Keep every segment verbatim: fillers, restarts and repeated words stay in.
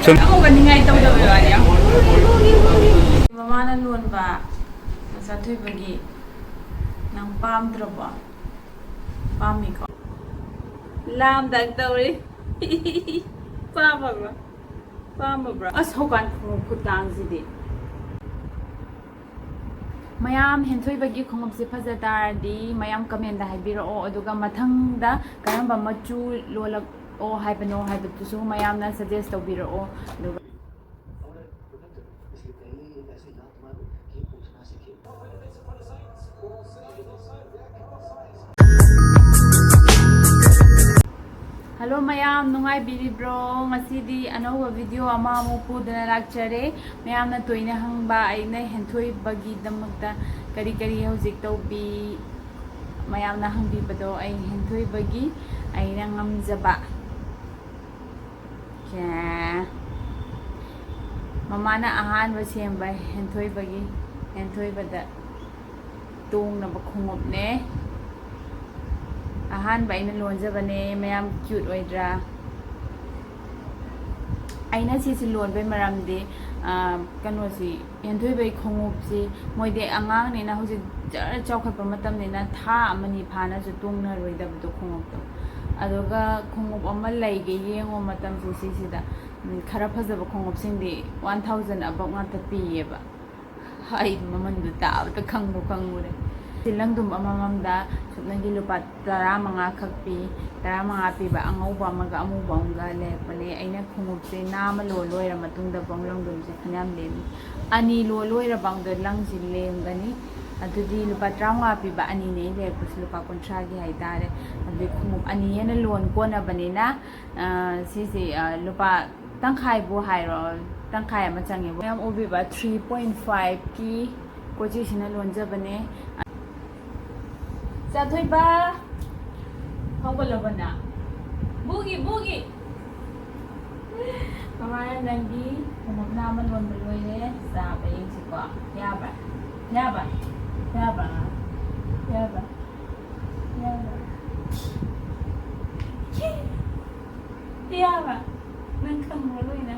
ꯁꯨꯝ꯫ ꯍꯧꯒꯠꯅꯤꯡꯉꯥꯏ ꯇꯧꯗꯕꯩ ꯋꯥꯅꯤ꯫ ꯃꯃꯥꯅ ꯂꯣꯟꯕ ꯆꯥꯊꯣꯏꯕꯒꯤ ꯅꯪ ꯄꯥꯝꯗ꯭ꯔꯕꯣ? ꯄꯥꯝꯃꯤꯀꯣ? ꯂꯥꯝꯗꯪ ꯇꯧꯔꯤ꯫ ꯄꯥꯝꯃꯕ꯭ꯔꯣ? ꯄꯥꯝꯃꯕ꯭ꯔꯣ? ꯑꯁ, ꯍꯧꯀꯥꯟ ꯈꯣꯡꯎꯞ ꯈꯨꯇꯥꯡꯁꯤꯗꯤ꯫ ꯃꯌꯥꯝ ꯍꯦꯟꯊꯣꯏꯕꯒꯤ ꯈꯣꯡꯎꯞꯁꯦ ꯐꯖ ꯇꯥꯔꯗꯤ ꯃꯌꯥꯝ ꯀꯃꯦꯟꯗ ꯍꯥꯏꯕꯤꯔꯛꯑꯣ, ꯑꯗꯨꯒ ꯃꯊꯪꯗ ꯀꯔꯝꯕ ꯃꯆꯨ ꯂꯣꯜꯂꯛꯑꯣ ꯍꯥꯏꯕꯅꯣ ꯍꯥꯏꯕꯗꯨꯁꯨ ꯃꯌꯥꯝꯅ ꯁꯖꯦꯁ ꯇꯧꯕꯤꯔꯛꯑꯣ꯫ ꯑꯗꯨꯒ ꯍꯜꯂꯣ ꯃꯌꯥꯝ, ꯅꯨꯡꯉꯥꯏꯕꯤꯔꯤꯕ꯭ꯔꯣ? ꯉꯁꯤꯗꯤ ꯑꯅꯧꯕ ꯚꯤꯗꯤꯑꯣ ꯑꯃꯃꯨꯛ ꯄꯨꯗꯨꯅ ꯂꯥꯛꯆꯔꯦ꯫ ꯃꯌꯥꯝꯅ ꯇꯣꯏꯅ ꯍꯪꯕ ꯑꯩꯅ ꯍꯦꯟꯊꯣꯏꯕꯒꯤꯗꯃꯛꯇ ꯀꯔꯤ ꯀꯔꯤ ꯍꯧꯖꯤꯛ ꯇꯧꯕꯤ, ꯃꯌꯥꯝꯅ ꯍꯪꯕꯤꯕꯗꯣ ꯑꯩ ꯍꯦꯟꯊꯣꯏꯕꯒꯤ ꯑꯩꯅ ꯉꯝꯖꯕ꯫ ꯁꯦ꯫ ꯃꯃꯥꯅ ꯑꯍꯥꯟꯕ ꯁꯦꯝꯕ ꯍꯦꯟꯊꯣꯏꯕꯒꯤ, ꯍꯦꯟꯊꯣꯏꯕꯗ ꯇꯣꯡꯅꯕ ꯈꯣꯡꯎꯞꯅꯦ꯫ ꯑꯍꯥꯟꯕ ꯑꯩꯅ ꯂꯣꯟꯖꯕꯅꯦ꯫ ꯃꯌꯥꯝ ꯀ꯭ꯌꯨꯠ ꯑꯣꯏꯗ꯭ꯔꯥ? ꯑꯩꯅ ꯁꯤꯁꯤ ꯂꯣꯟꯕꯩ ꯃꯔꯝꯗꯤ, ꯑ, ꯀꯩꯅꯣꯁꯤ, ꯍꯦꯟꯊꯣꯏꯕꯩ ꯈꯣꯡꯎꯞꯁꯤ ꯃꯣꯏꯗꯤ ꯑꯉꯥꯡꯅꯤꯅ ꯍꯧꯖꯤꯛ ꯖꯔ ꯆꯥꯎꯈꯠꯄ ꯃꯇꯝꯅꯤꯅ ꯊꯥ ꯑꯃꯅꯤ ꯐꯥꯅꯁꯨ ꯇꯣꯡꯅꯔꯣꯏꯗꯕꯗꯣ ꯈꯣꯡꯎꯞꯇꯣ꯫ ꯑꯗꯨꯒ ꯈꯣꯡꯎꯞ ꯑꯃ ꯂꯩꯒꯦ ꯌꯦꯡꯉꯨ ꯃꯇꯝꯁꯤ ꯁꯤꯁꯤꯗ, ꯎꯝ, ꯈꯔ ꯐꯖꯕ ꯈꯣꯡꯎꯞꯁꯤꯡꯗꯤ one thousand above ꯉꯥꯛꯇ ꯄꯤꯌꯦꯕ꯫ ꯑꯩ ꯃꯃꯟꯗꯨ ꯇꯥꯕꯗ ꯈꯪꯕꯨ ꯈꯪꯉꯨꯔꯦ꯫ ꯁꯤ ꯂꯪꯗꯨꯝ ꯑꯃꯃꯝꯗ ꯁꯨꯞꯅꯒꯤ ꯂꯨꯄꯥ ꯇꯔꯥꯃꯉꯥ ꯈꯛ ꯄꯤ꯫ ꯇꯔꯥꯃꯉꯥ ꯄꯤꯕ ꯑꯉꯧꯕ ꯑꯃꯒ ꯑꯃꯨꯕ ꯑꯃꯒ ꯂꯩꯔꯛꯄꯅꯦ꯫ ꯑꯩꯅ ꯈꯣꯡꯎꯞꯁꯦ ꯅꯥꯝꯃ ꯂꯣꯜ ꯂꯣꯏꯔ ꯃꯇꯨꯡꯗ ꯕꯣꯡ ꯂꯪꯗꯨꯝꯁꯦ ꯐꯅꯌꯥꯝ ꯂꯦꯝꯃꯤ꯫ ꯑꯅꯤ ꯂꯣꯜ ꯂꯣꯏꯔꯕꯥꯎꯗ ꯂꯪꯁꯤ ꯂꯦꯝꯒꯅꯤ꯫ ꯑꯗꯨꯗꯤ ꯂꯨꯄꯥ ꯇꯔꯥꯃꯉꯥ ꯄꯤꯕ ꯑꯅꯤꯅꯦ ꯑꯩ ꯂꯩꯔꯛꯄꯁꯦ, ꯂꯨꯄꯥ ꯀꯨꯟꯊ꯭ꯔꯥꯒꯤ ꯍꯥꯏꯇꯥꯔꯦ꯫ ꯑꯗꯨꯗꯤ ꯈꯣꯡꯎꯞ ꯑꯅꯤ ꯍꯦꯟꯅ ꯂꯣꯟ ꯀꯣꯟꯅꯕꯅꯤꯅ, ꯑ, ꯁꯤꯁꯦ, ꯑ, ꯂꯨꯄꯥ ꯇꯪꯈꯥꯏꯕꯨ ꯍꯥꯏꯔꯣ, ꯇꯪꯈꯥꯏ ꯑꯃ ꯆꯪꯉꯦꯕ꯫ ꯃꯌꯥꯝ ꯎꯕꯤꯕ three point five ꯀꯤ ꯀꯣꯆꯤꯁꯤꯅ ꯂꯣꯟꯖꯕꯅꯦ꯫ ꯆꯥꯊꯣꯏꯕ! ꯍꯧꯒꯠꯂꯕꯣ ꯅꯪ? ꯕꯨꯒꯤ, ꯕꯨꯒꯤ! ꯃꯃꯥꯅ ꯅꯪꯒꯤ ꯈꯣꯡꯎꯞ ꯅꯥꯝꯃ ꯂꯣꯟꯕ ꯂꯣꯏꯔꯦ꯫ ꯆꯥꯕ ꯌꯦꯡꯁꯤꯀꯣ꯫ ꯌꯥꯕ꯭ꯔꯥ? ꯌꯥꯕ꯭ꯔꯥ? ꯌꯥꯕ꯭ꯔꯥ? ꯌꯥꯕ꯭ꯔꯥ? ꯌꯥꯕ꯭ꯔꯥ? ꯌꯥꯕ꯭ꯔꯥ? ꯅꯪ ꯈꯪꯕ꯭ꯔꯥ ꯂꯣꯏꯅ?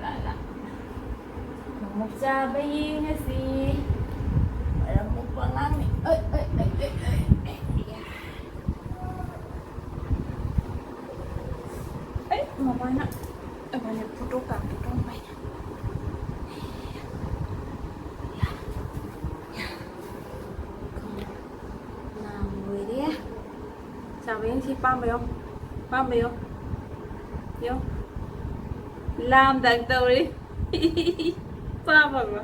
ꯂꯥ, ꯂꯥ꯫ ꯈꯣꯡꯎꯞ ꯆꯥꯕ ꯌꯦꯡꯉꯁꯤ꯫ ꯃꯔꯝ ꯃꯣꯛꯄ ꯑꯉꯥꯡꯅꯤ꯫ ꯑꯩ, ꯑꯩ, ꯑꯩ, ꯑꯩ, ꯑꯩ, ꯑꯩ, ꯌꯥ꯫ ꯑꯩ, ꯃꯃꯥꯅ, ꯃꯃꯥꯅ ꯐꯣꯇꯣ ꯀꯥꯞꯀꯦ ꯇꯧꯕ꯫ ꯌꯥ, ꯌꯥ꯫ ꯈꯣꯡꯎꯞ ꯂꯥꯡ ꯂꯣꯏꯔꯦ꯫ ꯆꯥꯕ ꯌꯦꯡꯁꯤ, ꯄꯥꯝꯕ ꯌꯣ꯫ ꯄꯥꯝꯕ ꯌꯣ꯫ ꯌꯣ꯫ ꯂꯥꯝꯗꯪ ꯇꯧꯔꯤ꯫ ꯄꯥꯝꯃꯕ꯭ꯔꯣ?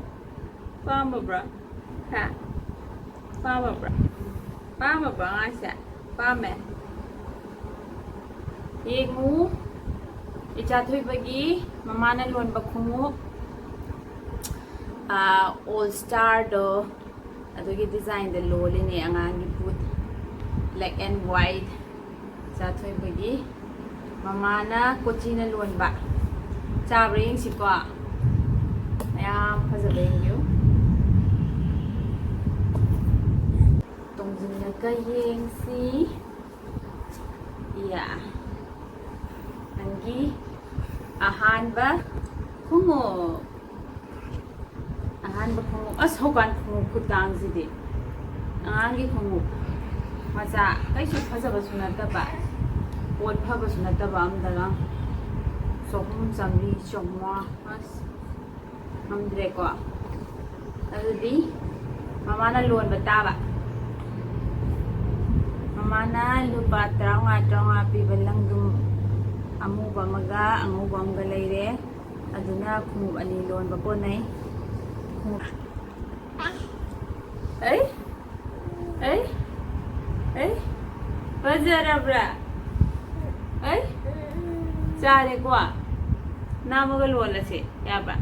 ꯄꯥꯝꯃꯕ꯭ꯔꯣ? ꯍꯥ? ꯄꯥꯝꯃꯕ꯭ꯔꯣ? ꯄꯥꯝꯃꯕ꯭ꯔꯣ ꯑꯉꯥꯡꯁꯦ? ꯄꯥꯝꯃꯦ? ꯌꯦꯡꯉꯨ꯫ ꯏꯆꯥꯊꯣꯏꯕꯒꯤ ꯃꯃꯥꯅ ꯂꯣꯟꯕ ꯈꯣꯡꯎꯞ꯫ ꯑꯥ, All Starꯗꯣ꯫ ꯑꯗꯨꯒꯤ designꯗ ꯂꯣꯜꯂꯤꯅꯦ ꯑꯉꯥꯡꯒꯤ boot, black and white꯫ ꯏꯆꯥꯊꯣꯏꯕꯒꯤ ꯃꯃꯥꯅ ꯀꯣꯆꯤꯅ ꯂꯣꯟꯕ꯫ ꯆꯥꯕ꯭ꯔꯥ ꯌꯦꯡꯁꯤꯀꯣ꯫ ꯃꯌꯥꯝ ꯐꯖꯕ ꯌꯦꯡꯕꯤꯌꯨ꯫ ꯇꯣꯡꯁꯤꯜꯂꯒ ꯌꯦꯡꯁꯤ꯫ ꯌꯥ꯫ ꯅꯪꯒꯤ ꯑꯍꯥꯟꯕ ꯈꯣꯡꯎꯞ꯫ ꯑꯍꯥꯟꯕ ꯈꯣꯡꯎꯞ꯫ ꯑꯁ, ꯍꯧꯀꯥꯟ ꯈꯣꯡꯎꯞ ꯈꯨꯇꯥꯡꯁꯤꯗꯤ꯫ ꯑꯉꯥꯡꯒꯤ ꯈꯣꯡꯎꯞ ꯃꯆꯥ, ꯀꯩꯁꯨ ꯐꯖꯕꯁꯨ ꯅꯠꯇꯕ, ꯄꯣꯠ ꯐꯕꯁꯨ ꯅꯠꯇꯕ ꯑꯝꯗꯒ꯫ ꯆꯍꯨꯝ, ꯆꯥꯃꯔꯤ, ꯆꯥꯝꯃꯉꯥ꯫ ꯑꯁ, ꯉꯝꯗ꯭ꯔꯦꯀꯣ꯫ ꯑꯗꯨꯗꯤ ꯃꯃꯥꯅ ꯂꯣꯟꯕ ꯇꯥꯕ꯫ ꯃꯃꯥꯅ ꯂꯨꯄꯥ ꯇꯔꯥꯃꯉꯥ, ꯇꯔꯥꯃꯉꯥ ꯄꯤꯕ ꯂꯪꯗꯨꯝ ꯑꯃꯨꯕ ꯑꯃꯒ ꯑꯉꯧꯕ ꯑꯃꯒ ꯂꯩꯔꯦ꯫ ꯑꯗꯨꯅ ꯈꯣꯡꯎꯞ ꯑꯅꯤ ꯂꯣꯟꯕ ꯀꯣꯟꯅꯩ꯫ ꯈꯣꯡꯎꯞ꯫ ꯑꯩ? ꯑꯩ? ꯑꯩ? ꯐꯖꯔꯕ꯭ꯔꯥ? ꯑꯩ? ꯆꯥꯔꯦꯀꯣ? ꯅꯥꯝꯃꯒ ꯂꯣꯜꯂꯁꯦ, ꯌꯥꯕ꯭ꯔꯥ?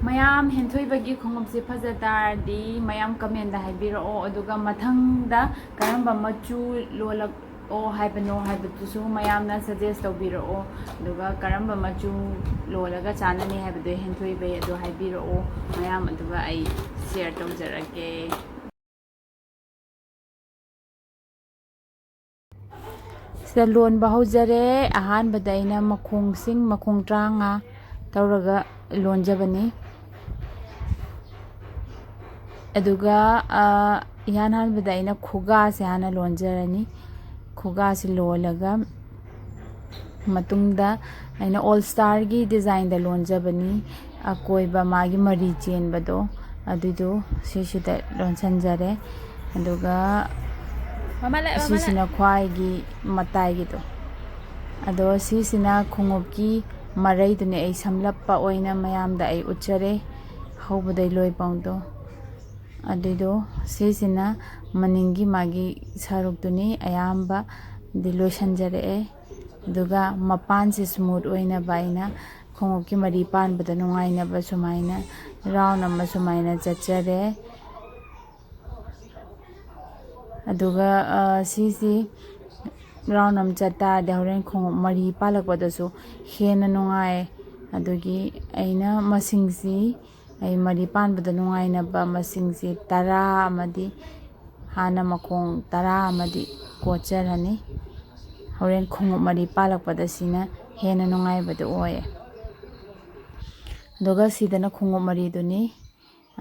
ꯃꯌꯥꯝ ꯍꯦꯟꯊꯣꯏꯕꯒꯤ ꯈꯣꯡꯎꯞꯁꯦ ꯐꯖ ꯇꯥꯔꯗꯤ ꯃꯌꯥꯝ commentꯗ ꯍꯥꯏꯕꯤꯔꯛꯑꯣ, ꯑꯗꯨꯒ ꯃꯊꯪꯗ ꯀꯔꯝꯕ ꯃꯆꯨ ꯂꯣꯜꯂꯛꯑꯣ ꯍꯥꯏꯕꯅꯣ ꯍꯥꯏꯕꯗꯨꯁꯨ ꯃꯌꯥꯝꯅ suggest ꯇꯧꯕꯤꯔꯛꯑꯣ, ꯑꯗꯨꯒ ꯀꯔꯝꯕ ꯃꯆꯨ ꯂꯣꯜꯂꯒ ꯆꯥꯟꯅꯅꯤ ꯍꯥꯏꯕꯗꯣ ꯍꯦꯟꯊꯣꯏꯕꯩ ꯑꯗꯨ ꯍꯥꯏꯕꯤꯔꯛꯑꯣ ꯃꯌꯥꯝ, ꯑꯗꯨꯒ ꯑꯩ share ꯇꯧꯖꯔꯛꯀꯦ꯫ ꯁꯤꯗ ꯂꯣꯟꯕ ꯍꯧꯖꯔꯦ꯫ ꯑꯍꯥꯟꯕꯗ ꯑꯩꯅ ꯃꯈꯣꯡꯁꯤꯡ, ꯃꯈꯣꯡ ꯇꯔꯥꯃꯉꯥ ꯇꯧꯔꯒ ꯂꯣꯟꯖꯕꯅꯤ꯫ ꯑꯗꯨꯒ, ꯑ, ꯏꯍꯥꯟ ꯍꯥꯟꯕꯗ ꯑꯩꯅ ꯈꯨꯒꯥꯁꯦ ꯍꯥꯟꯅ ꯂꯣꯟꯖꯔꯅꯤ꯫ ꯈꯨꯒꯥꯁꯦ ꯂꯣꯜꯂꯒ ꯃꯇꯨꯡꯗ ꯑꯩꯅ ꯑꯣꯜ ꯁ꯭ꯇꯥꯔꯒꯤ ꯗꯤꯖꯥꯏꯟꯗ ꯂꯣꯟꯖꯕꯅꯤ꯫ ꯑꯀꯣꯏꯕ ꯃꯥꯒꯤ ꯃꯔꯤ ꯆꯦꯟꯕꯗꯣ, ꯑꯗꯨꯏꯗꯣ ꯁꯤꯁꯤꯗ ꯂꯣꯟꯁꯤꯟꯖꯔꯦ꯫ ꯑꯗꯨꯒ ꯃꯃꯥ ꯂꯥꯛꯑꯦ, ꯃꯃꯥ ꯁꯤꯁꯤꯅ ꯂꯥꯛꯑꯦ꯫ ꯈ꯭ꯋꯥꯏꯒꯤ ꯃꯇꯥꯏꯒꯤꯗꯣ꯫ ꯑꯗꯣ ꯁꯤꯁꯤꯅ ꯈꯣꯡꯎꯞꯀꯤ ꯃꯔꯩꯗꯨꯅꯦ, ꯑꯩ ꯁꯝꯂꯞꯄ ꯑꯣꯏꯅ ꯃꯌꯥꯝꯗ ꯑꯩ ꯎꯠꯆꯔꯦ, ꯍꯧꯕꯗꯩ ꯂꯣꯏ ꯐꯥꯎꯗꯣ꯫ ꯑꯗꯨꯏꯗꯣ ꯁꯤꯁꯤꯅ ꯃꯅꯤꯡꯒꯤ ꯃꯥꯒꯤ ꯁꯔꯨꯛꯇꯨꯅꯤ, ꯑꯌꯥꯝꯕꯗꯤ ꯂꯣꯏꯁꯤꯟꯖꯔꯛꯑꯦ꯫ ꯑꯗꯨꯒ ꯃꯄꯥꯟꯁꯤ ꯁ꯭ꯃꯨꯠ ꯑꯣꯏꯅꯕ ꯑꯩꯅ ꯈꯣꯡꯎꯞꯀꯤ ꯃꯔꯤ ꯄꯥꯟꯕꯗ ꯅꯨꯡꯉꯥꯏꯅꯕ ꯁꯨꯃꯥꯏꯅ ꯔꯥꯎꯟ ꯑꯃ ꯁꯨꯃꯥꯏꯅ ꯆꯠꯆꯔꯦ꯫ ꯑꯗꯨꯒ, ꯑ, ꯁꯤꯁꯤ ꯔꯥꯎꯟ ꯑꯃ ꯆꯠ ꯇꯥꯔꯗꯤ ꯍꯣꯔꯦꯟ ꯈꯣꯡꯎꯞ ꯃꯔꯤ ꯄꯥꯜꯂꯛꯄꯗꯁꯨ ꯍꯦꯟꯅ ꯅꯨꯡꯉꯥꯏ꯫ ꯑꯗꯨꯒꯤ ꯑꯩꯅ ꯃꯁꯤꯡꯁꯤ, ꯑꯩ ꯃꯔꯤ ꯄꯥꯟꯕꯗ ꯅꯨꯡꯉꯥꯏꯅꯕ ꯃꯁꯤꯡꯁꯤ ꯇꯔꯥ ꯑꯃꯗꯤ ꯍꯥꯟꯅ ꯃꯈꯣꯡ ꯇꯔꯥ ꯑꯃꯗꯤ ꯀꯣꯠꯆꯔꯅꯤ꯫ ꯍꯣꯔꯦꯟ ꯈꯣꯡꯎꯞ ꯃꯔꯤ ꯄꯥꯜꯂꯛꯄꯗ ꯁꯤꯅ ꯍꯦꯟꯅ ꯅꯨꯡꯉꯥꯏꯕꯗꯨ ꯑꯣꯏꯌꯦ꯫ ꯑꯗꯨꯒ ꯁꯤꯗꯅ ꯈꯣꯡꯎꯞ ꯃꯔꯤꯗꯨꯅꯤ꯫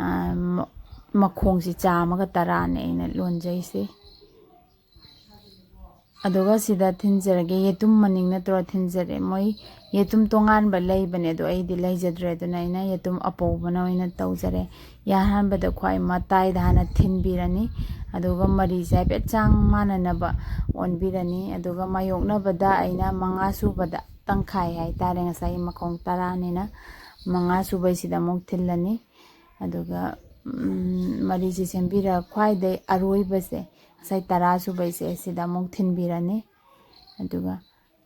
ꯑ, ꯃ-, ꯃꯈꯣꯡꯁꯤ ꯆꯥꯝꯃꯒ ꯇꯔꯥꯅꯦ ꯑꯩꯅ ꯂꯣꯟꯖꯩꯁꯦ꯫ ꯑꯗꯨꯒ ꯁꯤꯗ ꯊꯤꯟꯖꯔꯒꯦ, ꯌꯦꯇꯨꯝ ꯃꯅꯤꯡ ꯅꯠꯇ꯭ꯔꯣ ꯊꯤꯟꯖꯔꯦ꯫ ꯃꯣꯏ ꯌꯦꯇꯨꯝ ꯇꯣꯉꯥꯟꯕ ꯂꯩꯕꯅꯦ, ꯑꯗꯣ ꯑꯩꯗꯤ ꯂꯩꯖꯗ꯭ꯔꯦ, ꯑꯗꯨꯅ ꯑꯩꯅ ꯌꯦꯇꯨꯝ ꯑꯄꯧꯕꯅ ꯑꯣꯏꯅ ꯇꯧꯖꯔꯦ꯫ ꯑꯍꯥꯟꯕꯗ ꯈ꯭ꯋꯥꯏ ꯃꯇꯥꯏꯗ ꯍꯥꯟꯅ ꯊꯤꯟꯕꯤꯔꯅꯤ, ꯑꯗꯨꯒ ꯃꯔꯤꯁꯦ ꯍꯥꯏꯐꯦꯠ ꯆꯥꯡ ꯃꯥꯟꯅꯅꯕ ꯑꯣꯟꯕꯤꯔꯅꯤ꯫ ꯑꯗꯨꯒ ꯃꯥꯌꯣꯛꯅꯕꯗ ꯑꯩꯅ ꯃꯉꯥ ꯁꯨꯕꯗ, ꯇꯪꯈꯥꯏ ꯍꯥꯏꯇꯥꯔꯦ, ꯉꯁꯥꯏꯒꯤ ꯃꯈꯣꯡ ꯇꯔꯥꯅꯤꯅ ꯃꯉꯥ ꯁꯨꯕꯩꯁꯤꯗ ꯑꯃꯨꯛ ꯊꯤꯜꯂꯅꯤ꯫ ꯑꯗꯨꯒ, ꯎꯝ, ꯃꯔꯤꯁꯦ ꯁꯦꯝꯕꯤꯔ ꯈ꯭ꯋꯥꯏꯗꯩ ꯑꯔꯣꯏꯕꯁꯦ, ꯉꯁꯥꯏ ꯇꯔꯥ ꯁꯨꯕꯩꯁꯦ, ꯁꯤꯗ ꯑꯃꯨꯛ ꯊꯤꯟꯕꯤꯔꯅꯤ꯫ ꯑꯗꯨꯒ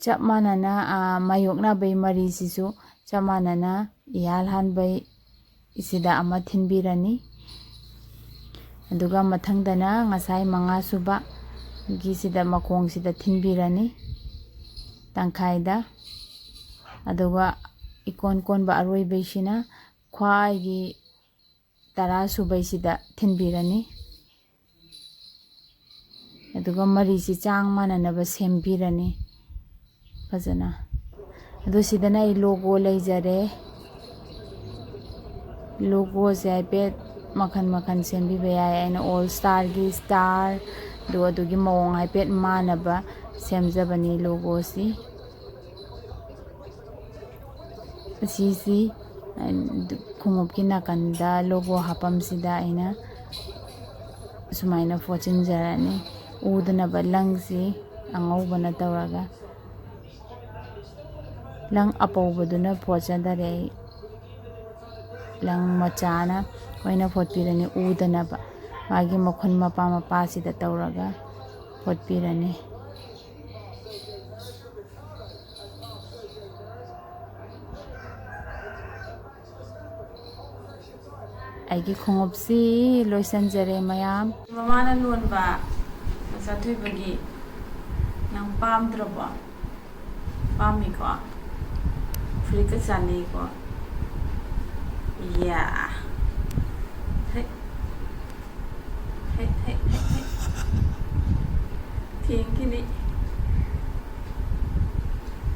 ꯆꯞ ꯃꯥꯟꯅꯅ, ꯑ, ꯃꯥꯌꯣꯛꯅꯕꯩ ꯃꯔꯤꯁꯤꯁꯨ ꯆꯞ ꯃꯥꯟꯅꯅ ꯏꯍꯥꯟ ꯍꯥꯟꯕꯩ ꯁꯤꯗ ꯑꯃ ꯊꯤꯟꯕꯤꯔꯅꯤ꯫ ꯑꯗꯨꯒ ꯃꯊꯪꯗꯅ ꯉꯁꯥꯏ ꯃꯉꯥ ꯁꯨꯕꯒꯤꯁꯤꯗ, ꯃꯈꯣꯡꯁꯤꯗ ꯊꯤꯟꯕꯤꯔꯅꯤ, ꯇꯪꯈꯥꯏꯗ꯫ ꯑꯗꯨꯒ ꯏꯀꯣꯟ ꯀꯣꯟꯕ ꯑꯔꯣꯏꯕꯩꯁꯤꯅ ꯈ꯭ꯋꯥꯏꯒꯤ ꯇꯔꯥ ꯁꯨꯕꯩꯁꯤꯗ ꯊꯤꯟꯕꯤꯔꯅꯤ꯫ ꯑꯗꯨꯒ ꯃꯔꯤꯁꯤ ꯆꯥꯡ ꯃꯥꯟꯅꯅꯕ ꯁꯦꯝꯕꯤꯔꯅꯤ ꯐꯖꯅ꯫ ꯑꯗꯨ ꯁꯤꯗꯅ ꯑꯩ ꯂꯣꯒꯣ ꯂꯩꯖꯔꯦ꯫ ꯂꯣꯒꯣꯁꯦ ꯍꯥꯏꯐꯦꯠ ꯃꯈꯜ ꯃꯈꯜ ꯁꯦꯝꯕꯤꯕ ꯌꯥꯏ꯫ ꯑꯩꯅ ꯑꯣꯜ ꯁ꯭ꯇꯥꯔꯒꯤ ꯁ꯭ꯇꯥꯔꯗꯣ ꯑꯗꯨꯒꯤ ꯃꯑꯣꯡ ꯍꯥꯏꯐꯦꯠ ꯃꯥꯟꯅꯕ ꯁꯦꯝꯖꯕꯅꯤ ꯂꯣꯒꯣꯁꯤ꯫ ꯑꯁꯤꯁꯤ ꯈꯣꯡꯎꯞꯀꯤ ꯅꯥꯀꯟꯗ ꯂꯣꯒꯣ ꯍꯥꯞꯐꯝꯁꯤꯗ ꯑꯩꯅ ꯁꯨꯃꯥꯏꯅ ꯐꯣꯠꯆꯤꯟꯖꯔꯅꯤ꯫ ꯎꯗꯅꯕ ꯂꯪꯁꯤ ꯑꯉꯧꯕꯅ ꯇꯧꯔꯒ, ꯂꯪ ꯑꯄꯧꯕꯗꯨꯅ ꯐꯣꯠꯆꯗꯔꯦ ꯑꯩ꯫ ꯂꯪ ꯃꯆꯥꯅ ꯑꯣꯏꯅ ꯐꯣꯠꯄꯤꯔꯅꯤ, ꯎꯗꯅꯕ꯫ ꯃꯥꯒꯤ ꯃꯈꯨꯟ ꯃꯄꯥ ꯃꯄꯥꯁꯤꯗ ꯇꯧꯔꯒ ꯐꯣꯠꯄꯤꯔꯅꯤ꯫ ꯑꯩꯒꯤ ꯈꯣꯡꯎꯞꯁꯤ ꯂꯣꯏꯁꯤꯟꯖꯔꯦ ꯃꯌꯥꯝ꯫ ꯃꯃꯥꯅ ꯂꯣꯟꯕ ꯃꯆꯥꯊꯣꯏꯕꯒꯤ ꯅꯪ ꯄꯥꯝꯗ꯭ꯔꯕꯣ? ꯄꯥꯝꯃꯤꯀꯣ? ꯐꯨꯔꯤꯠꯀ ꯆꯥꯟꯅꯩꯀꯣ? ꯌꯥ꯫ ꯍꯦ꯫ ꯍꯦ, ꯍꯦ, ꯍꯦ, ꯍꯦ꯫ ꯊꯦꯡꯈꯤꯅꯤ꯫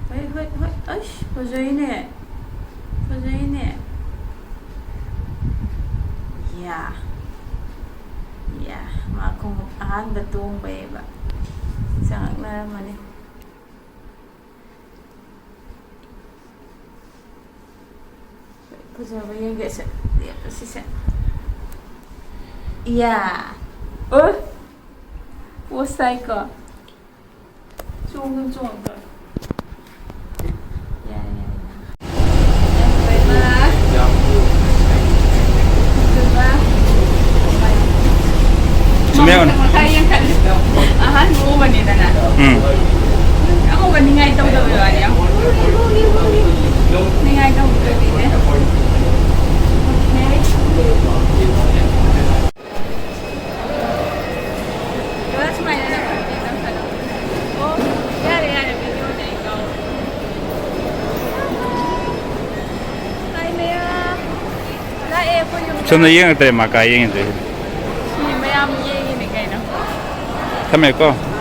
ꯍꯣꯏ, ꯍꯣꯏ, ꯍꯣꯏ꯫ ꯑꯩꯁ, ꯐꯖꯩꯅꯦ꯫ ꯐꯖꯩꯅꯦ꯫ ꯌꯥ꯫ ꯌꯥ꯫ ꯃꯥ ꯈꯣꯡꯎꯞ ꯑꯍꯥꯟꯕ ꯇꯣꯡꯕꯩꯕ꯫ ꯆꯪꯉꯛꯅꯔꯝꯃꯅꯤ꯫ ꯐꯖꯕ ꯌꯦꯡꯒꯦ꯫ ꯁꯦ, ꯂꯦꯞꯄꯁꯤ ꯁꯦ꯫ ꯏꯌꯥ꯫ ꯑꯣ꯫ ꯄꯣꯁ ꯇꯥꯏꯀꯣ꯫ ꯆꯣꯡꯗꯨꯝ ꯆꯣꯡꯉꯛꯇꯣꯔꯦ꯫ ꯌꯥꯔꯦ, ꯌꯥꯔꯦ, ꯌꯥꯔꯦ꯫ ꯌꯥꯝ ꯐꯩ ꯃꯥ꯫ ꯑꯗꯨꯒ ꯆꯨꯝꯃꯦ, ꯌꯦꯡꯉꯣ꯫ ꯃꯈꯥ ꯌꯦꯡꯈꯠꯂꯤ꯫ ꯑꯍꯥꯟꯕ ꯎꯕꯅꯤꯗꯅ꯫ ꯎꯝ꯫ ꯑꯃꯨꯛꯀ ꯅꯤꯡꯉꯥꯏ ꯇꯧꯗꯕꯩ ꯋꯥꯅꯤ꯫ ꯅꯤꯡꯉꯥꯏ ꯇꯧꯗꯕꯤꯅꯦ꯫ ꯑꯣꯀꯦ꯫ ꯁꯨꯃꯥꯏꯅ ꯅꯪ ꯑꯣ, ꯌꯥꯔꯦ, ꯌꯥꯔꯦ, ꯚꯤꯗꯤꯑꯣꯅꯦ ꯑꯩ ꯉꯥꯎꯔꯦ꯫ ꯍꯥꯏ ꯃꯌꯥꯝ꯫ ꯂꯥꯛꯑꯦ ꯑꯩꯈꯣꯏ ꯌꯨꯝꯗ꯫ ꯁꯣꯝꯗ ꯌꯦꯡꯉꯛꯇ꯭ꯔꯦ, ꯃꯥ ꯀꯥꯏ ꯌꯦꯡꯉꯤꯗꯣꯏ? ꯃꯤ ꯃꯌꯥꯝ ꯌꯦꯡꯉꯤꯅꯦ ꯀꯩꯅꯣ꯫ ꯊꯝꯃꯦꯀꯣ꯫